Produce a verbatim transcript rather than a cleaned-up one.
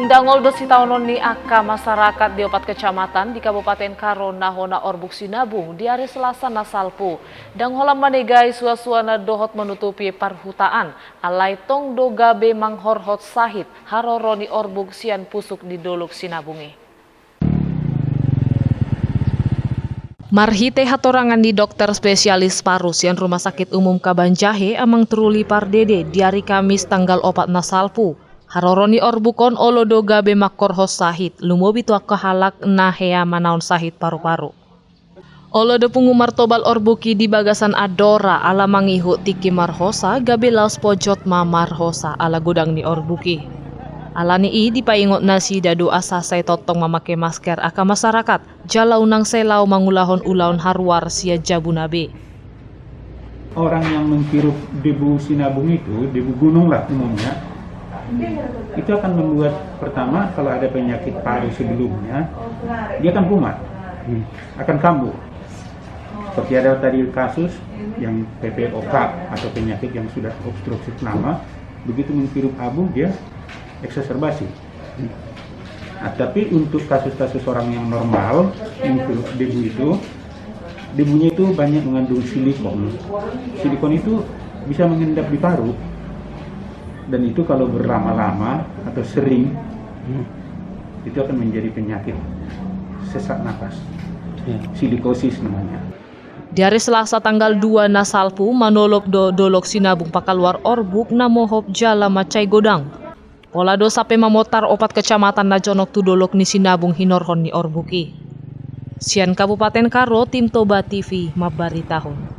Dangol do sitaonon ni angka masyarakat di opat kecamatan di Kabupaten Karo na hona orbuk sinabung di ari Selasa na salpu. Dang holan manegai suasuana dohot manutupi parhutaan, alai tong do gabe manghorhot sahit haroro ni orbuk sian pusuk di dolok sinabung i. Marhite hatorangan ni dokter spesialis paru sian Rumah Sakit Umum Kabanjahe, Amang Truli Pardede, di ari Kamis tanggal opat na salpu, haroro ni orbuk on olo do gabe manghorhot sahit, lumobi tu angka halak na hea manaon sahit paru-paru. Olo do pungu martobal orbuk i di bagasan andora ala mangihut tingki marhosa, gabe laos pojot ma marhosa ala godang ni orbuk i. Alani i dipaingot nasida do asa sai tongtong mamake masker angka masyarakat, jala unang sai laho mangulahon ulaon haruar sian jabuna be. Orang yang menghirup debu sinabung itu, debu gunung lah umumnya, itu akan membuat, pertama, kalau ada penyakit paru sebelumnya, dia akan kumat, akan kambuh. Seperti ada tadi kasus yang P P O K atau penyakit yang sudah obstruktif lama, begitu menghirup abu, dia eksaserbasi. Nah, tapi untuk kasus-kasus orang yang normal, menghirup debu itu, debunya itu banyak mengandung silikon. Silikon itu bisa mengendap di paru. Dan itu kalau berlama-lama atau sering, itu akan menjadi penyakit sesak napas. Ya. Silikosis namanya. Di ari Selasa tanggal dua na salpu, manolop do dolok sinabung pakaluar orbuk na mohop jala mansai godang. Pola do sampe mamontar opat kecamatan na jonok tu dolok ni sinabung hinorhon ni orbuk i. Sian Kabupaten Karo, Tim Toba T V mambaritahon.